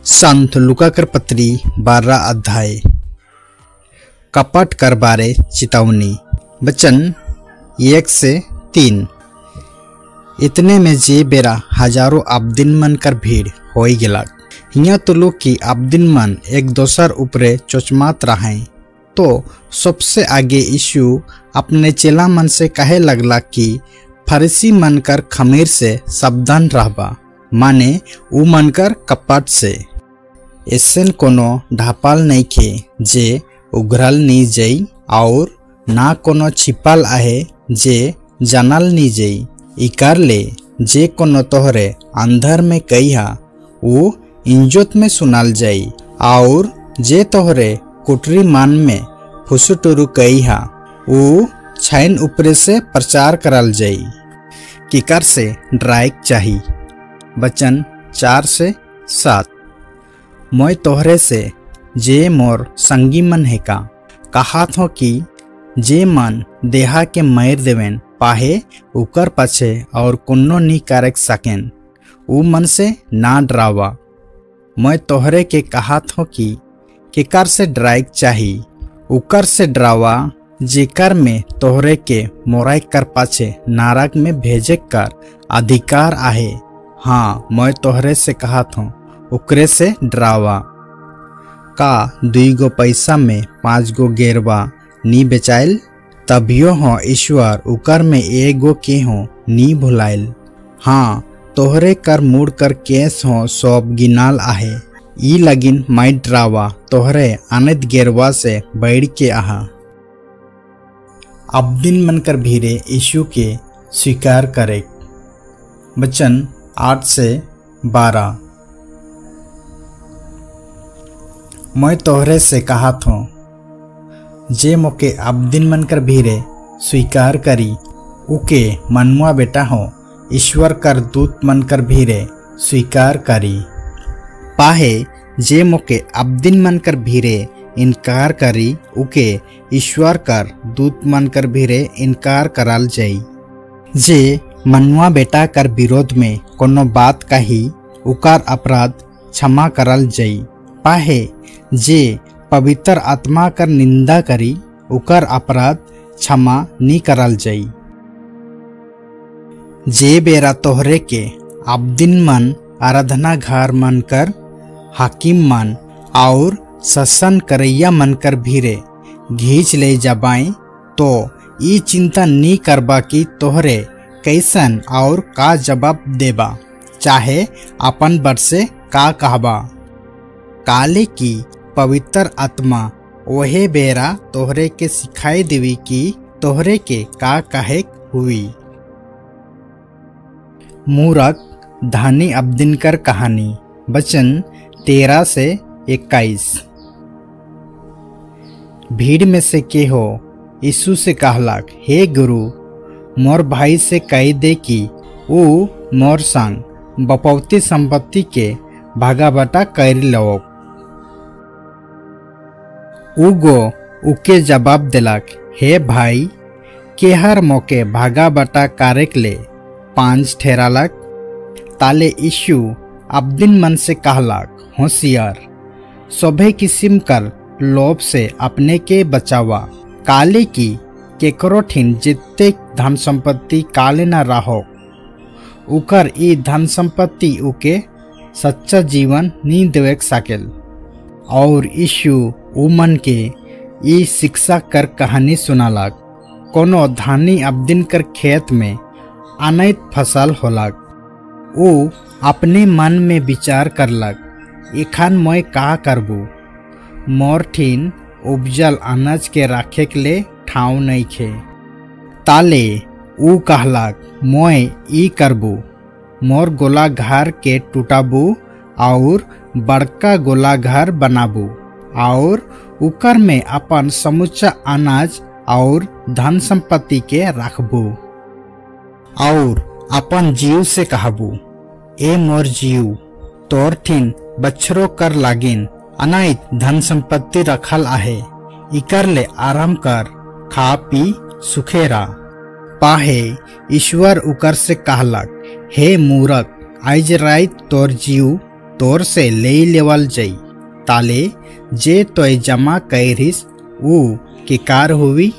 संत लूका कर पत्री 12 अध्याय। कपट कर बारे चेतावनी। वचन 1 से 3। इतने में जे बेरा हजारों आबदिन मन कर भीड़ हो गेलक। हियाँ तो लोग की आबदिन मन एक दोसर ऊपरे चोचमात रहे। तो सबसे आगे यीशु अपने चेला मन से कहे लगला कि फरीसी मन कर खमीर से सावधान रहबा, माने उ मन कर कपट से। ऐसन कोनो ढापाल नहीं खे जे उघरल नी जई, और ना कोनो छिपाल आहे जे जानल नी जई। इकर ले जे कोनो तोहरे अंधर में कहिया उ इंजोत में सुनाल जाई, और जे तोहरे कुटरी मान में फुसुटुरु कहिया उ छाइन ऊपरे से प्रचार करल जाई। किकर से डराइक चाही। वचन 4 से 7। मोय तोहरे से जे मोर संगी मन है का कहात हो कि जे मन देहा के मैर देवेन पाहे उकर पाछे और कोनो नी करक सकेन, उ मन से ना डरावा। मैं तोहरे के कहात हो कि केकर से डराइक चाही, उकर से डरावा जेकर में तोहरे के मोराई कर पाछे नारक में भेजे कर अधिकार आहे। हाँ, मैं तोहरे से कहात हूँ, उकरे से डरावा। का 2 गो पैसा में 5 गो गेरवा नी बेचाइल? तभियो हो ईश्वर उकर में 1 गो के हो नी भुलाइल। हाँ, तोहरे कर मुड़ कर केस हो सब गिनाल आहे। ई लगिन माई डरावा, तोहरे आनंद गेरवा से बैठ के आहा। अबदिन मन कर भीरे यीशु के स्वीकार करे। वचन 8 से 12। मैं तोहरे से कहा थो जे मोके अबदिन मन कर भीरे स्वीकार करी उके मनुआ बेटा हो ईश्वर कर दूत मन कर भीरे स्वीकार करी। पाहे जे मोके अबदिन मन कर भीरे इनकार करी उके ईश्वर कर दूत मन कर भीरे इनकार कराल जाई। जे मनुआ बेटा कर विरोध में कोनो बात कही उकार अपराध क्षमा कराल जाई। पाहे जे पवित्र आत्मा कर निंदा करी उकर अपराध क्षमा नी कराल जाई। जे बेरा तोहरे के अबदिन मन आराधना घर मन कर हाकिम मन और सत्संग करैया मन कर भीरे घींच ले जबाई, तो ई चिंता नी करबा कि तोहरे कैसन और का जवाब देबा, चाहे अपन बर से का कहबा। काले की पवित्र आत्मा वहे बेरा तोहरे के सिखाई देवी कि तोहरे के का कहे हुई। मूरख धानी अबदिन कर कहानी। वचन 13 से 21। भीड़ में से के हो यीशु से कहलाक, हे गुरु, मोर भाई से कह दे कि ऊ मोर संग बपौती संपत्ति के भागाबटा कर लो। उगो उके जवाब दिलक, हे भाई, केहर मोके भागाबटा करेक ले 5 ठेरालक। ताले यीशु अबदिन मन से कहलाक, होशियार, सभे किस्म कर लोभ से अपने के बचावा। काले की केकरो ठिन जितने धन संपत्ति काले न रहो, उकर ई धन संपत्ति उके सच्चा जीवन नी देवे सकेल। और यीशु उमन के ई शिक्षा कर कहानी सुनालक। कोनो धानी अबदिन कर खेत में अनैत फसल होलक। उ अपने मन में विचार करलक, एखान मैं का करबू, मोर ठिन उपजल अनाज के राखे के ले ठाव नहीं खे। ताले उ कहलक, मोय ई करबू, मोर गोला घर के टूटाबू और बड़का गोला घर बनाबू, और उकर में अपन समूचा अनाज और धन संपत्ति के रखबू। और अपन जीव से कहबू, ए मोर जीव, तोर ठिन बछरो कर लागिन अनाइत धन संपत्ति रखल आहे, इकर ले आराम कर, खा पी सुखेरा। पाहे ईश्वर उकर से कहलक, हे मूरख, आइज रात तोर जीव तोर से ले लेवल जई, ताले जे तोय जमा कैरिस ऊ केकार हुई?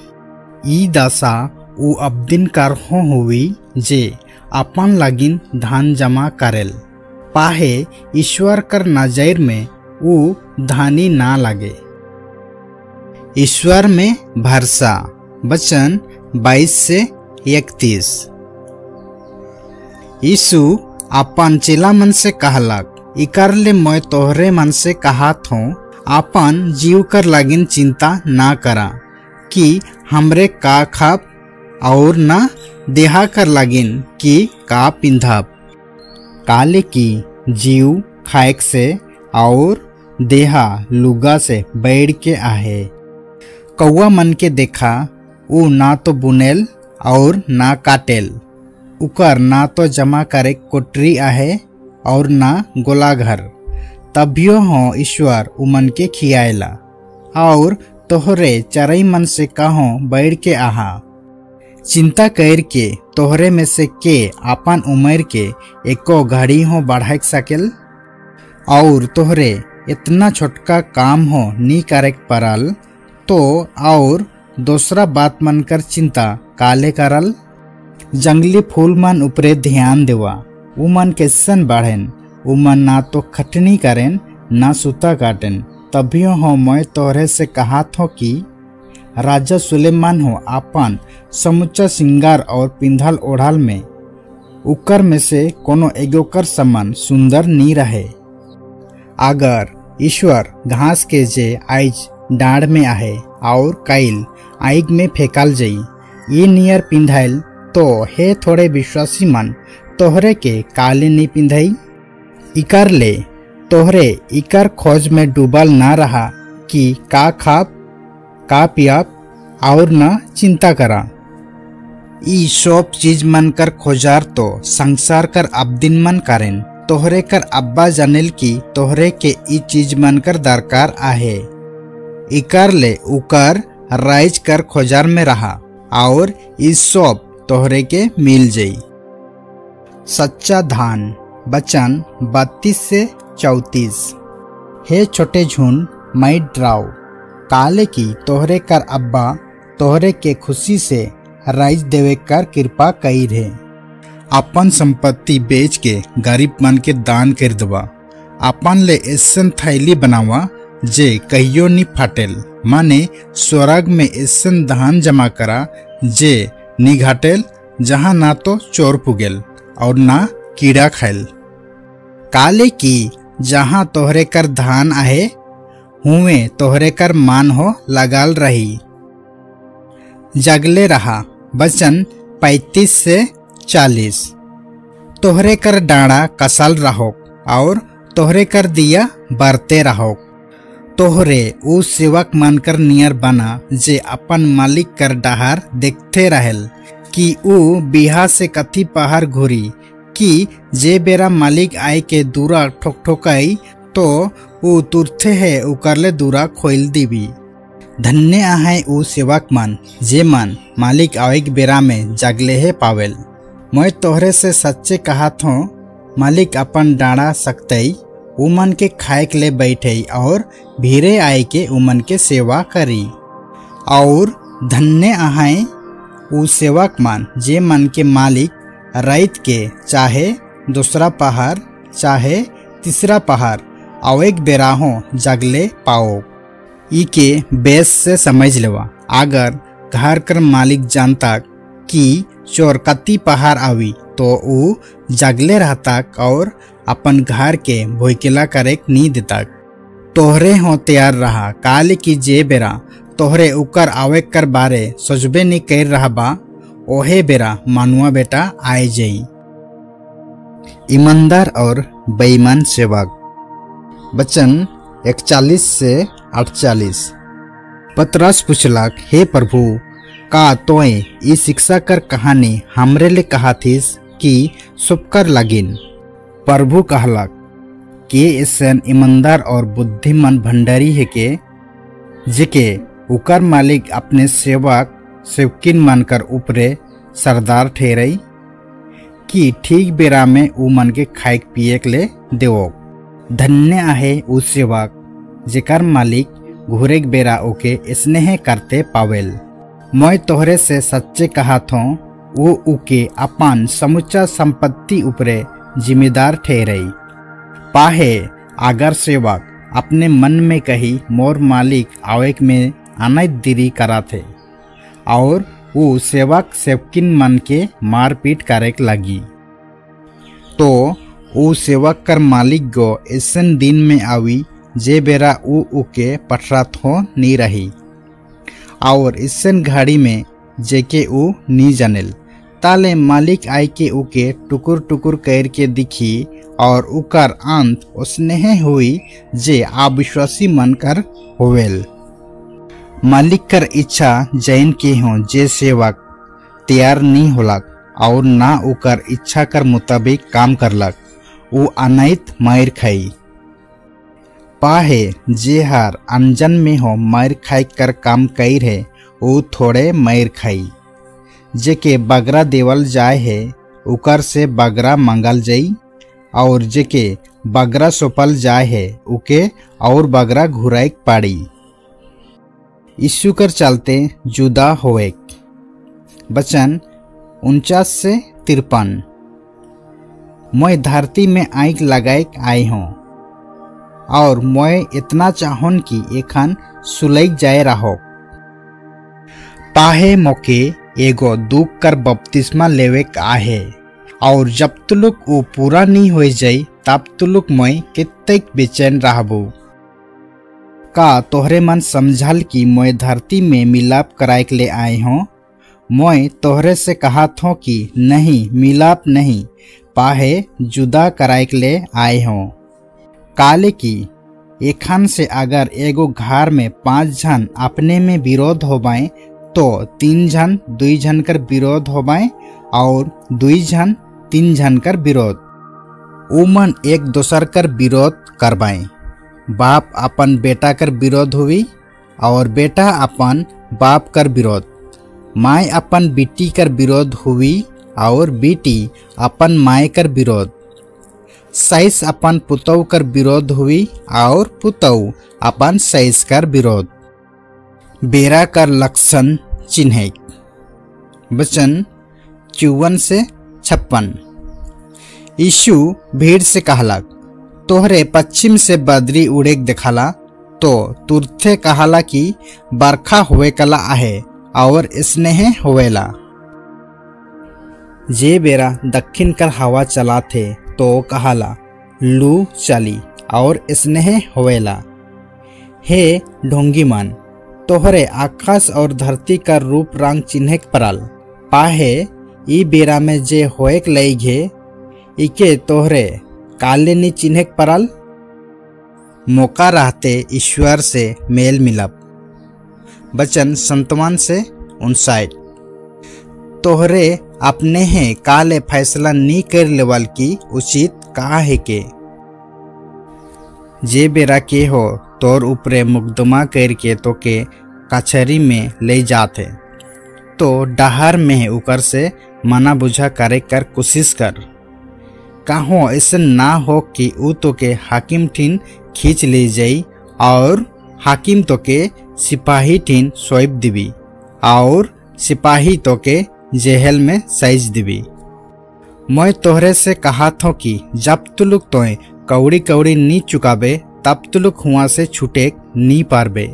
ई दशा ऊ अबदिन कर हो हुई जे अपन लागिन धान जमा करेल, पाहे ईश्वर कर नजर में ऊ धानी ना लगे। ईश्वर में भरसा। वचन 22 से 31। यीशु अपन चेला मन से कहलक, इकर ले मैं तोहरे मन से कहात हूँ, अपन जीव कर लागिन चिंता ना करा कि हमरे का खाप, और ना देहा कर लागिन कि का पिंधाप। काले की जीव खाएक से और देहा लुगा से बैठ के आहे। कौआ मन के देखा, ऊ ना तो बुनेल और ना काटेल, उकर ना तो जमा करे कोटरी आहे और ना गोला घर, तभियो हो ईश्वर उमन के खियाएला। और तोहरे चरई मन से कहो बैठ के आहा। चिंता कर के तोहरे में से के अपन उम्र के एको घड़ी हो बढ़ाए सकेल? और तोहरे इतना छोटका काम हो नी करे परल तो और दूसरा बात मन कर चिंता काले करल? जंगली फूल मन उपरे ध्यान देवा, उमन कैसन बढ़ेन, उमन ना तो खटनी करेन ना सूता काटेन, तभियो हो मैं तोहरे से कहात हो कि राजा सुलेमान हो अपन समुच्चा सिंगार और पिंधल ओढ़ाल में उकर में से कोनो एगोकर समान सुंदर नी रहे। अगर ईश्वर घास के जे आइज डाँड़ में आहे और काइल आइग में फेंकाल जई, ये नियर पिंधाइल तो हे थोड़े विश्वासी मन तोहरे के काले नी पिंधाई? इकर ले तोहरे इकर खोज में डूबल ना रहा कि का खाप का पियाप, और न चिंता करा। ई सब चीज मन कर खोजार तो संसार कर अबदिन मन करेन, तोहरे कर अब्बा जानेल की तोहरे के ई चीज मन कर दरकार आहे। इकर ले उकर राइज कर खोजार में रहा और ई सब तोहरे के मिल जई। सच्चा धान। वचन 32 से 34। हे छोटे झुंड मई डराओ, काले की तोहरे कर अब्बा तोहरे के खुशी से राइज देवे कर कृपा कई रहे। अपन संपत्ति बेच के गरीब मन के दान कर दवा, अपन ले ऐसन थैली बनावा जे कहियो नी फाटेल, माने स्वर्ग में ऐसन धान जमा करा जे नी घाटेल, जहाँ ना तो चोर पुगेल और ना कीड़ा खाएल। काले की जहाँ तोहरे कर धान आहे हुए तोहरे कर मान हो लगाल रही। जगले रहा। वचन 35 से 40। तोहरे कर डाँड़ा कसल रहो और तोहरे कर दिया बरते रहो। तोहरे ऊ सेवक मानकर नियर बना जे अपन मालिक कर डहार देखते रहल कि ऊ बिहा से कथी पहाड़ घुरी, कि जे बेरा मालिक आए के दूरा ठोक ठोकाई तो ऊ तुरथे है उकरले दूरा खोल दीबी। धन्य आहे ऊ सेवक मन जे मन मालिक आए के बेरा में जगले है पावेल। मैं तोहरे से सच्चे कहात हूँ, मालिक अपन डाँड़ा सकतई उमन के खाए के ले बैठे और भीरे आए के उमन के सेवा करी। और धन्य आहाए ऊ सेवक मन जे मन के मालिक रात के चाहे दूसरा पहाड़ चाहे तीसरा पहाड़ और एक बेरा हो जगले पाओ। ई के बेस से समझ लेवा, अगर घर कर मालिक जानता कि चोर कति पहाड़ आवी तो ऊ जगले रहता और अपन घर के भोइकेला करे नी देता। तोहरे हो तैयार रहा, काल की जे बेरा तोहरे उकर आवे कर बारे सोचबे नी कर रहा बा, ओहे बेरा मानुआ बेटा आए जई। ईमानदार और बेईमान सेवक। वचन 41 से 48। पतरस पूछलक, हे प्रभु, का तोय ई शिक्षा कर कहानी हमरे ले कहाथिस कि सुपकर लगिन? प्रभु कहलक, के ऐसन ईमानदार और बुद्धिमान भंडारी है के जेके उकर मालिक अपने सेवक सेवकिन मानकर ऊपरे सरदार ठहरई कि ठीक बेरा में ऊ मन के खाए पिए के ले देवो। धन्य आहे उ सेवक जेकर मालिक घूरेक बेरा ओके स्नेह करते पावेल। मैं तोहरे से सच्चे कहात हूँ, वो उके अपन समुचा संपत्ति उपरे जिम्मेदार ठहरई। पाहे अगर सेवक अपने मन में कही मोर मालिक आवेक में अनैत देरी कराथे, और वो सेवक सेवकिन मन के मारपीट करेक लगी, तो वो सेवक कर मालिक गो ऐसन दिन में आवी जे बेरा ऊ उके पठरात हो नी रही, और ऐसन घड़ी में जेके ऊ नी जानेल। ताले मालिक आय के उके टुकुर टुकुर कर के दिखी, और उकर अंत स्नेह हुई जे अविश्वासी मन कर होवेल। मालिक कर इच्छा जैन के हो जे सेवक तैयार नहीं होलक और ना उकर इच्छा कर मुताबिक काम करलक, ऊ अनैत मार खाई। पाहे जे हर अनजन में हो मार खाई कर काम कई है, ऊ थोड़े मार खाई। जेके बगरा देवल जाए है उकर से बगरा मंगल जाई, और जेके बगरा सौंपल जाए है उके और बगरा घुराइक पाड़ी। यीशु कर चलते जुदा होवेक। वचन 49 से 53। मैं धरती में आँख लगाइक आई हूँ, और मैं इतना चाहूँ कि एखन सुलग जाए रहो। पाहे मौके एगो दुख कर बपतिस्मा लेवेक आहे, और जब तुलुक वो पूरा नहीं हो जाई तब तुलुक मैं कितक बेचैन रहबो। का तोहरे मन समझल कि मैं धरती में मिलाप कराइक ले आए हूँ? मैं तोहरे से कहा थो कि नहीं, मिलाप नहीं, पाहे जुदा कराइक ले आए हों। काले की एखन से अगर एगो घर में 5 जन अपने में विरोध होबाएं, तो 3 जन 2 जन कर विरोध होबाएं और 2 जन 3 जन कर विरोध। उमन एक दोसर कर विरोध करबाएं। बाप अपन बेटा कर विरोध हुई और बेटा अपन बाप कर विरोध, माय अपन बेटी कर विरोध हुई और बेटी अपन माय कर विरोध, साइस अपन पुतौ कर विरोध हुई और पुतौ अपन साइस कर विरोध। बेरा कर लक्षण चिन्ह। वचन 54 से 56। यीशु भीड़ से कहलक, तोहरे पश्चिम से बदरी उड़ेक दिखाला तो तुरथे कहाला कि बरखा होवे कला आहे और स्नेह होवेला। जे बेरा दक्षिण कर हवा चलाथे तो कहाला लू चली और स्नेह होवेला। हे ढोंगी मन, तोहरे आकाश और धरती का रूप रंग चिन्हक पड़ल, पाहे ई बेरा में जे होएक लई घे इके तोहरे काले नी चिन्हक पड़ल। मौका रहते ईश्वर से मेल मिलप। वचन 57 से 59। तोहरे अपने हैं काले फैसला नी कर लेवल की उचित का है के। जे बेरा के हो तोर ऊपरे मुकदमा करके तो के कचहरी में ले जाते तो डहर में उकर से मना बुझा करे कर कोशिश कर, काहो ऐसे ना हो कि ऊ तो के हाकिम ठिन खींच ले जाई और हाकिम तो के सिपाही ठिन सौंप दिबी और सिपाही तो के जेहल में साइज दिबी। मैं तोहरे से कहा थो कि जब तुलुक तोय कौड़ी कौड़ी नी चुकाबे तब तुलुक हुआ से छूटे नी पारबे।